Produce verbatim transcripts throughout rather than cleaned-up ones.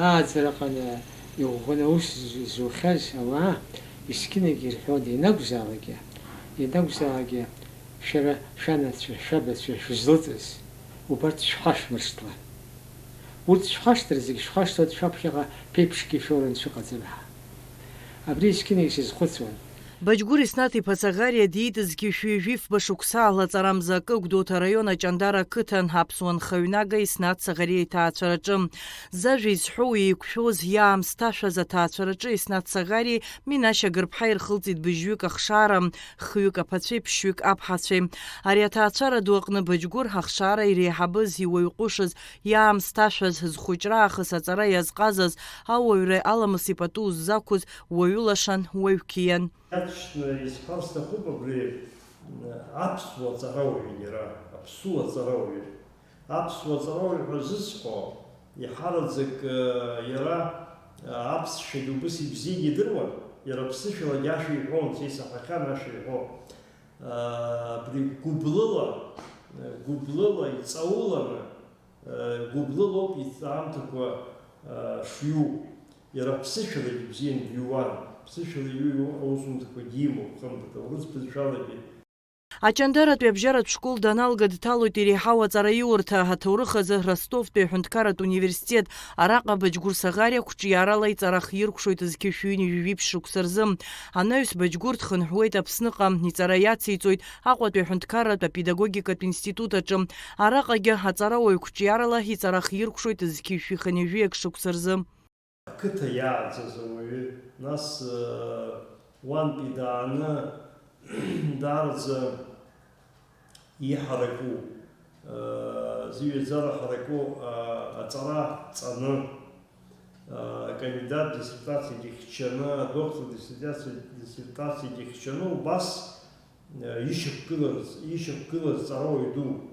Ааӡараҟны иӷәӷәаны аус зухьаз ауаа есқьынагьы ирҳәоит, ианакәзаалакгьы, ианакәзаалакгьы, шәара шәанацәа, шәабацәа шәызлыҵыз, убарҭ шәхашәмыршҭлан. Урҭ шәхашҭыр зегь шәхашҭуеит шәаԥхьаҟа ԥеиԥшгьы шәоуран шәыҟаӡам ҳәа. Абри есқьынагь сазхәыцуан. Баџьгәыр Иснаҭ-иԥа Цагариа диит зқьи шәи жәифба шықәса ала, ҵарамза акы, Гәдоуҭа араион Аҷандара ақыҭан аԥсуа нхаҩнага Иснаҭ Цагариа иҭаацәараҿы. Зажәа изҳәоу еиқәшәоз, иаамсҭашәаз аҭаацәараҿы Иснаҭ Цагариеи Минашь Агырԥҳаи ирхылҵит быжьҩык ахшара, хҩык аԥацәеи ԥшьҩык аԥҳацәеи. Ари аҭаацәара ду аҟны Быџьгәыр ахшара иреиҳабыз, иуаҩ ҟәышыз, иаамсҭашәаз, зхәыҷра аахыс аҵара иазҟазаз, ауаҩра аламыси пату ззақәыз уаҩы лашан, уаҩ қьиан. Иаҵшьны исҳәар сҭахуп абри, аԥсуа ҵарауаҩ иара, аԥсуа ҵарауаҩ. Аԥсуа ҵарауаҩ ҳәа зысҳәо, иҳараӡак, э, иара, э, аԥсшәагьы убыс ибзианы идыруан, иара ԥсышәалагьы ашәа иҳәон, са исаҳахьан ашәа иҳәо. Э, абри гәыблыла, э, гәыблыла иҵауланы, э, гәыблылоуп иҭҵаамҭақәа, э, шиу. Иара ԥсышәалагьы бзианы диуан, ԥсышәала иҩу аусумҭақәагьы имоуп, хымԥада, урыс бызшәалагьы. Аҷандаратәи абжьаратә школ даналга, дҭалоит иреиҳау аҵараиурҭа, аҭоурых азы Ростовтәи аҳәынҭқарратә университет. Араҟа Баџьгәыр Саӷариа қәҿиарала иҵара хиркәшоит зқьи шәи ҩынҩажәи жәиԥшь шықәса рзы. Анаҩс Баџьгәыр дхынҳәуеит Аԥсныҟа, иҵара иациҵоит Аҟәатәи аҳәынҭқарратә апедагогикатә институт аҿы. Араҟагьы аҵарауаҩ қәҿиарала иҵара хиркәшоит зқьи шәи хынҩажәи акы шықәса рзы. Ақыҭа иааӡаз ауаҩы, нас, э, уантәи дааны, даараӡа иҳараку, э, зыҩаӡара ҳараку, э, аҵара ҵаны, э, акандидат диссертациагьы хьчаны, адоктор диссертациа, диссертациагьы хьчаны, убас, э, ишьақәгылаз, ишьақәгылаз ҵарауаҩ ду.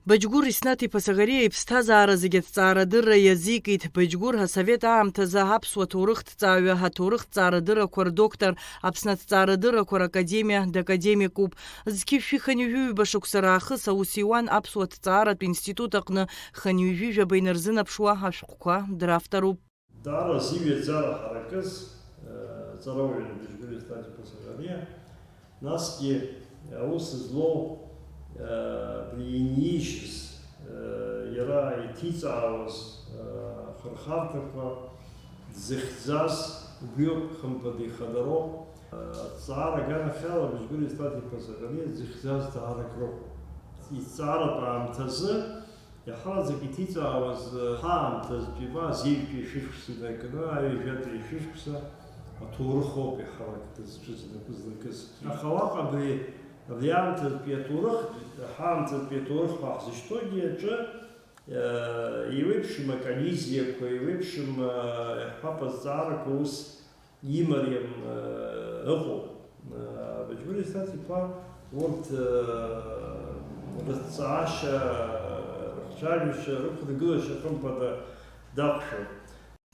Баџьгәыр Иснаҭ-иԥа Саӷариа иԥсҭазаара зегьы аҭҵаарадырра иазикит. Баџьгәыр асовет аамҭазы аԥсуа ҭоурыхҭҵааҩы, аҭоурыхҭҵаарадыррақәа рдоктор, Аԥсны аҭҵаарадыррақәа ракадемиа дакадемикуп. Зқьи шәи хынҩажәи ҩба шықәса раахыс аус иуан аԥсуа ҭҵааратә институт аҟны, хынҩажәи жәаба инарзынаԥшуа ашәҟәқәа дравторуп. Даара зыҩаӡара ҳаракыз, э, ҵарауаҩын Быџьгәыр Иснаҭ-иԥа Саӷариа. Насгьы аус злоу, э, абри инижьыз, э, иара иҭиҵаауаз, э, ахырхарҭақәа дзыхьӡаз убриоуп, хымԥада ихадароуп. Э, аҭҵаара аганахьала Быџьгәыр Иснаҭ-иԥа Саӷариа дзыхьӡаз даарак роуп. Иҭҵааратә аамҭазы Иаҳараӡак иҭиҵаауаз, ҳаамҭазтәи ма азеижәтәи шәышықәса инаркны аҩажәатәи шәышықәса аҭоурых ауп иаҳарак дызҿыз знакы-знакыз. Аха уаҟа абри, абри аамҭазтәи аҭоурых, ҳаамҭазтәи аҭоурых ҳәа ҳзышьҭоугьы аҿы, еиуеиԥшым аколлизиақәа, еиуеиԥшым, иаҳҳәап, азҵаарақәа ус имариам, э, ыҟоуп. Э, Баџьгәыр Иснаҭ-иԥа урҭ, э, рыҭҵаашьа, рыхцәажәашьа, рықәыргылашьа хымԥада дақәшәом.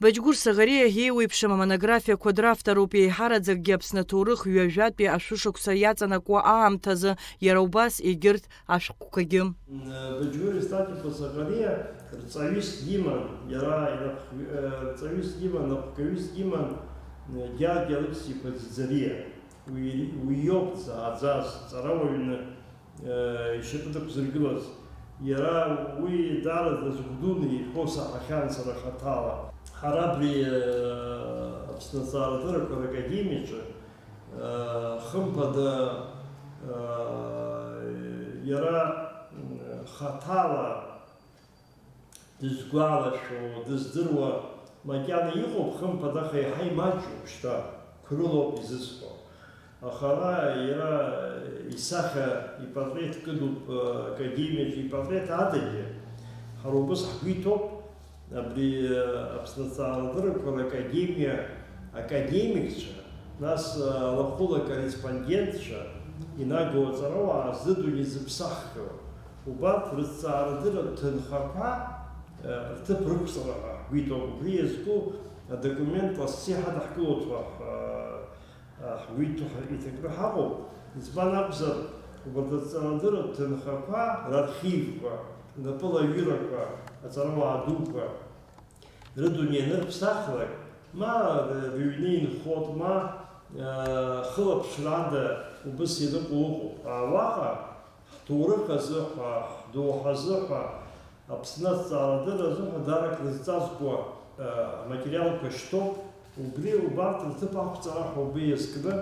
Баџьгәыр Саӷариа еиуеиԥшым амонографиақәа дравторуп, еиҳараӡакгьы Аԥсны аҭоурых ҩажәатәи ашәышықәса иаҵанакуа аамҭазы, иара убас егьырҭ ашәҟәқәагьы. Баџьгәыр Иснаҭ-иԥа Саӷариа рҵаҩыс диман, иара инапхгаҩыс диман, напхгаҩыс диман, Гьаргь Алықьса-иԥа Ӡиӡариа. Уи, уи иоуп дзааӡаз, ҵарауаҩны, ишьапы дықәзыргылаз. Иара уи даара дазгәдуны иҳәо саҳахьан сара хаҭала. Ҳара абри, Аԥсны аҵаарадыррақәа ракадемиаҿы, хымԥада, иара хаҭала дызгәалашәо, дыздыруа макьана иҟоуп, хымԥада, аха иаҳа имаҷуп шьҭа, қәрылоуп изысҳәо. Аха ара иара исахьа, ипатреҭ кыдуп, академиаҿы ипатреҭ адагьы, ҳара убыс ҳгәы иҭоуп. Абри, э, Аԥсны аҵаарадыррақәа ракадемиа академикцәа, нас, э, алахәыла акорреспондентцәа, инагоу аҵарауаа зыдунеи зыԥсаххьоу, убарҭ рыҭҵаарадырратә ҭынхақәа, э, рҭыԥ рықәҵара ҳәа ҳгәы иҭоуп. Убри иазку адокумент лассы иҳадаҳкылоит ҳәа, э, ҳгәы иҭ-, иҭакны ҳаҟоуп. Избан акәзар, убарҭ аҭҵаарадырратә ҭынхақәа рархивқәа, рнапылаҩырақәа, аҵарауаа дуқәа, Рыдунеи анырԥсахлак, ма рыҩны инхоит, ма, э, хылаԥшрада убыс ианыҟоу ыҟоуп. А уаҟа ҳҭоурых азыҳәа, ҳдоуҳа азыҳәа, Аԥсны азҵаарадырра азыҳәа даара акрызҵазкуа, э, аматериалқәа шьҭоуп. Убри убарҭ рҭыԥ ақәҵара ҳәа убри иазкны,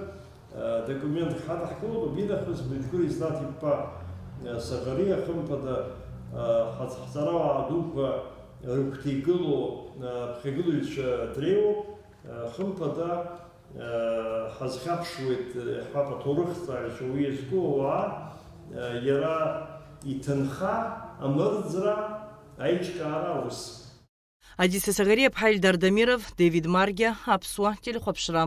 э, документк ҳадаҳкылоит, убри нахыс Быџьгәыр Изнаҭ-иԥа, э, Саӷариа, хымԥада, э, ҳац-, ҳҵарауаа дуқәа рыгәҭеигалоу, э, ԥхьагылаҩцәа дреиуоуп, э, хымԥада, э, ҳазхьаԥшуеит, э, иаҳҳәап, аҭоурыхҭҵааҩцәа уи иазку ауаа, э, иара иҭынха, амырӡра, аиҿкаара аус. Адиса Саӷариа-ԥҳа Ельдар Дамиров, Дэвид Маргиа, Аԥсуа телехәаԥшра.